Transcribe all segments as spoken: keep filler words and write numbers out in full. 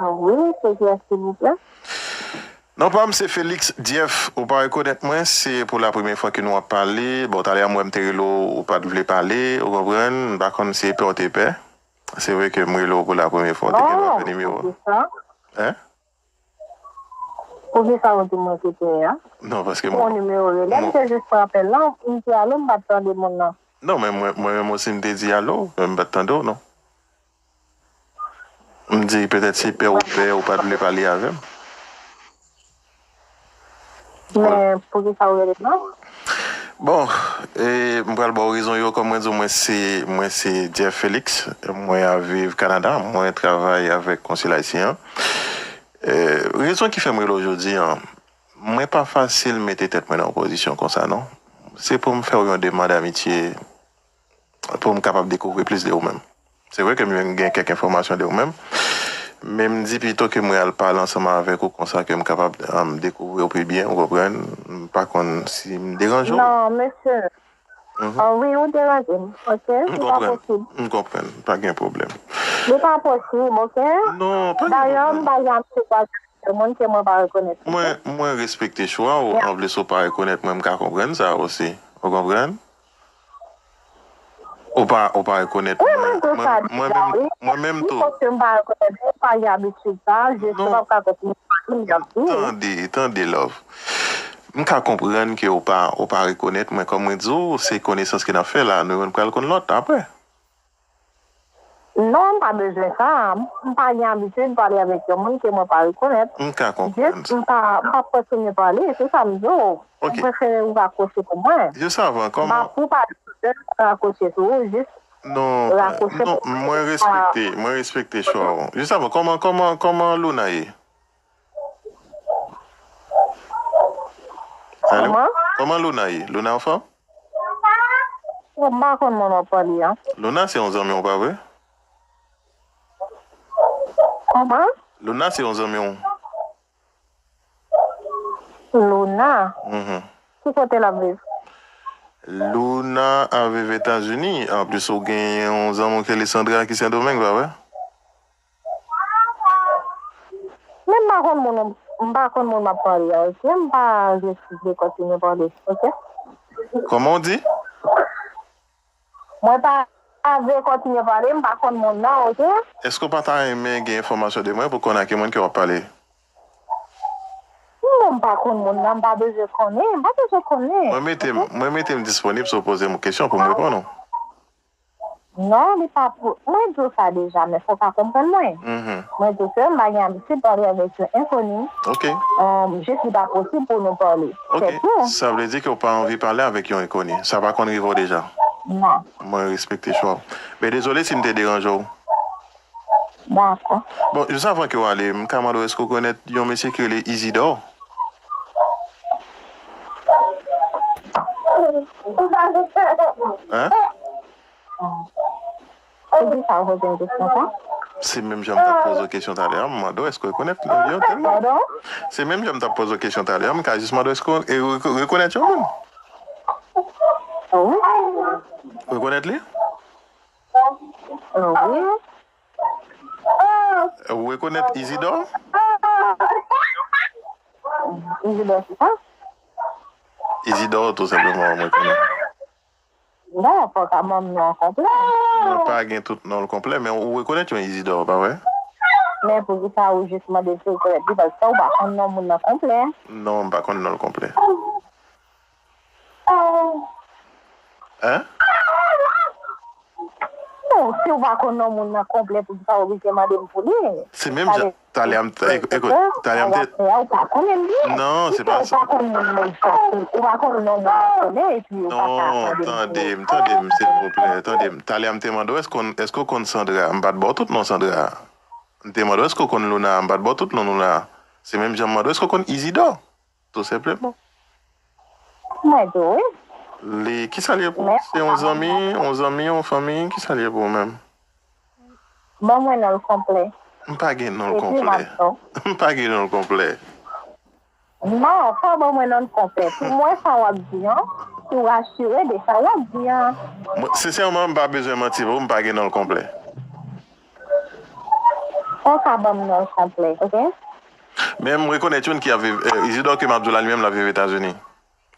Ah wi, se kiyès, silvouplè? Non pa m se Felix Jeff, ou pa rekonèt mwen, se pou la premye fwa ke nou ap pale. Bon, talè a m wè m te rele w, ou pa t vle pale, ou konprann, m pa konn si se pè w te pè. Se vre ke m rele w pou la premye fwa, ou te gen dwa fè nimewo. Hein? Poukisa ou di mwen se pè a? Non, paske mwen. Ou nimewo rele m, se jis pran apèl lan, m di alo, m pa t tande moun nan. Non, men mwen menm osi m te di alo, men m pa t tande w non. M di petèt se pè ou pè, ou pa t vle pale avè m. Men poukisa ou rele m nan? Bon, e, m pral ba w rezon yo, kòm mwen di w, mwen se, mwen se Jeff Felix, mwen ap viv Kanada, mwen travay avèk Konsil Ayisyen an. E, rezon ki fè m rele w jodi a, mwen pa fasil mete tèt mwen nan yon pozisyon konsa non. Se pou m fè w yon demann amitye, pou m kapab dekouvri plis de ou menm. Se vre ke m gen kèk enfòmasyon de ou menm, men m di pito ke mwen al pale ansanm avèk ou konsa ke m kapab dekouvri w pi byen, ou konprann? M pa konn si m deranje w. Non, mesye. Wi, ou deranje m, oke? Li pa posib. M konprann, pa gen pwoblèm. Li pa posib, oke? Non, pa gen pwoblèm. Dayè, m pa janm sipòte moun ke mwen pa rekonèt. Mwen, mwen respekte chwa w, anplis ou pa rekonèt mwen, m ka konprann sa osi. Ou konprann? Ou pa, ou pa rekonèt mwen. Mwen menm, mwen menm tou. Paske m pa rekonèt ou, m pa gen abitid sa, jis ou p ap ka kontinye pale m, m ap di. Tande, tande, love. M ka konprann ke ou pa, ou pa rekonèt mwen, kòm mwen di w, se konesans ke n ap fè la, nou youn pral konn lòt apre. Non, m pa bezwen sa. M pa gen abitid pale avèk yon moun ke mwen pa rekonèt. M ka konprann. Jis, m pa, m p ap kontinye pale, se sa m di w. M prefere ou rakwoche pou mwen. Jis avan, kòman. M pa pou pale sou tèt, rakwoche sou ou, jis rakwoche pou mwen. Non, mwen respekte, mwen respekte chwa w. Jis avan, kòman, kòman, kòman Luna ye? Alo? Kòman? Kòman Luna ye? Luna anfòm? M pa konn moun w ap pale a. Luna se yon zanmi w, pa vre? Kòman? Luna se yon zanmi w. Luna? Mhm. Ki kote l ap viv? Luna ap viv Etazini. Anplis, ou gen yon zanmi w ki rele Sandra ki Sendomeng, pa vre? Men m pa konn moun, m pa konn moun m ap pale a, oke? M pa jis vle kontinye pale, oke? Kòman w di? Mwen pa vle kontinye pale, m pa konn moun nan, oke? Èske w pa ta renmen gen enfòmasyon de mwen pou w konn ak ki moun ke w ap pale? Non, m pa konn moun nan, m pa bezwen konnen, m pa bezwen konnen. Mwen mete m, mwen mete m disponib si w poze m yon kesyon pou m reponn ou. Non, li pa pou. Mwen di w sa deja, men fò w ka konprann mwen. Mwen di w ke m pa gen abitid pale avèk yon enkoni. Jis li pa posib pou nou pale. Se tou. Sa vle di ke w pa anvi pale avèk yon enkoni. Sa pa konn rive w deja. Non. Mwen respekte chwa w. Men dezole si m te deranje w. Dakò. Bon, jis avan ke w ale, m ka mande w èske w konèt yon mesye ki rele Isidor? Hein? Poukisa w poze m kesyon sa? Se menm jan m t ap poze w kesyon talè a, m mande w èske w rekonèt li an tèlman. Se menm jan m t ap poze w kesyon talè a, m ka jis mande w èske w rekonèt yon moun? Wi. Rekonèt li? Wi. Ou rekonèt Isidor? Isidor kisa? Isidor, tou senpleman, mwen konnen. Non, fò w ka ban m non l konplè. Mwen pa gen tout non l konplè, men ou rekonèt yon Isidor, pa vre? Men poukisa ou jis mande si w rekonèt li, paske ou pa konn non moun nan konplè. Non, m pa konn non l konplè. Hein? Bon, si w pa konn non moun nan konplè, poukisa w oblije mande m pou li? Se menm jan, talè a m, ekout, talè a m te. Ou pa konnen li. Non, se pa sa. Ou pa konn moun nan, ou pa konn non moun nan konplè, epi ou pa ka mande m pou li. Non, tande m, tande m, silvouplè, tande m. Talè a m te mande w, èske w konn Sandra? M pa t ba w tout non Sandra. M te mande w, èske w konn Luna? M pa t ba w tout non Luna. Se menm jan m mande w, èske w konn Isidor? Tou senpleman. Mwen tou, wi. Li, kisa li ye pou ou? Se yon zanmi, yon zanmi, yon fanmi, kisa li ye pou ou menm? Ban mwen non l konplè. M pa gen non l konplè. M pa gen non l konplè. Non, pa ban mwen non l konplè. Pou mwen, sa w ap di an, pou w asire de sa w ap di an. Mwen, sensèman, m pa bezwen manti vre, m pa gen non l konplè. Fò w ka ban m non l konplè, oke? Men m rekonèt youn ki ap viv, eh, Isidor ke m ap di w la, li menm l ap viv Etazini.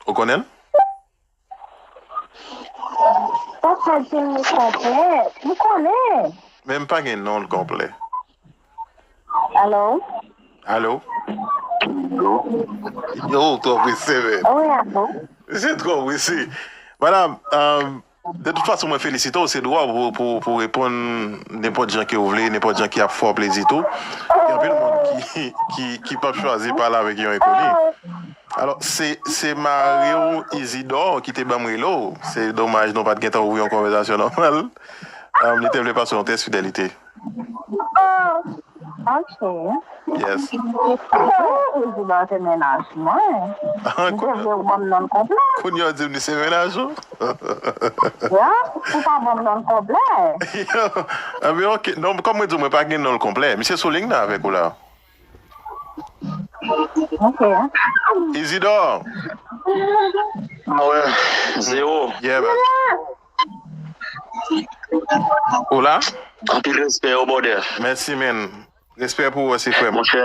Ou konnen l? Papa di m li konplè. M konnen. Men m pa gen non l konplè. Alo? Alo? Yo, w twò prese, men. Wi, alo? Se twò prese. Madanm, um, de tout fason, mwen felisite w, se dwa w pou, pou, pou reponn nenpòt jan ke w vle, nenpòt jan ki ap fè w plezi tou. Gen anpil moun ki, ki, ki p ap chwazi pale avèk yon enkoni. Alò, se, se mari w, Isidor, ki te ban m rele w. Se domaj nou pa t gentan ouvri yon konvèsasyon nòmal. Um, li te vle pase yon tès fidelite. Oh, ok. Yes. Isidor se mennaj mwen. Ah, m te vle w ban m non l konplè. Kounye a w di m li se mennaj ou? Ya, ou pa ban m non l konplè. Yo, anben, ok. Non, kòm mwen di w, mwen pa gen non l konplè. Misye sou liy nan avèk ou la. Ok. Isidor. Ah ouais, Zéro. Yeah, man. Ou la? Anpil respè, yo, brother. Mèsi, man. Respè pou ou osi, frè m. Monchè,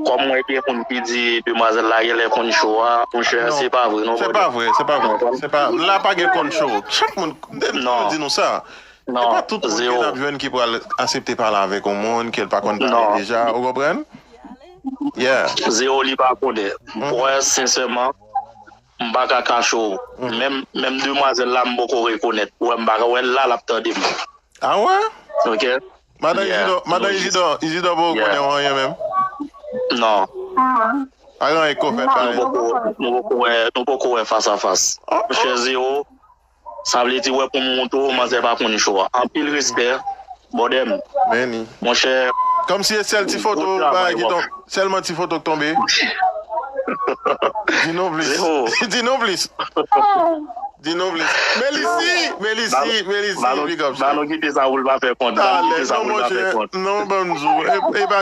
kòm mwen gen moun ki di demwazèl la genlè konn cho a, monchè, se pa vre, non, brother. Non, se pa vre, se pa vre. Se pa, la pa gen konn cho. Chak moun, m te toujou di nou sa. Non, Zéro. E pa tout moun ke n ap jwenn ki pral aksepte pale avèk yon moun ke l pa konn pale deja, ou konprann? Yeah. Zéro, li pa konnen. Mwen, sensèman, m pa ka kache w. Menm, menm demwazèl la, m poko rekonèt. Ou wè, m pa ka wè l la, l ap tande m. Ah ouais? Ok? Madan Isidor, Madan Isidor, Isidor poko konnen w anyen menm? Non. Pa gen anyen ke w fè. Non, nou poko, nou poko wè, nou poko wè fas a fas. Monchè Zéro, sa vle di, wè, pou m montre w, manzè pa konn cho a. Anpil respè, brother m. Monchè, kòmsi e sèl ti foto bagay ki tonbe, sèlman ti foto k tonbe. Di nou plis. Di nou plis. Di nou plis. Melisi, Melisi, Melisi, big up, chè. Ba nou kite sa pou l pa fè kont. Ba nou kite sa pou l pa fè kont. Non, ban m di w. E, e pa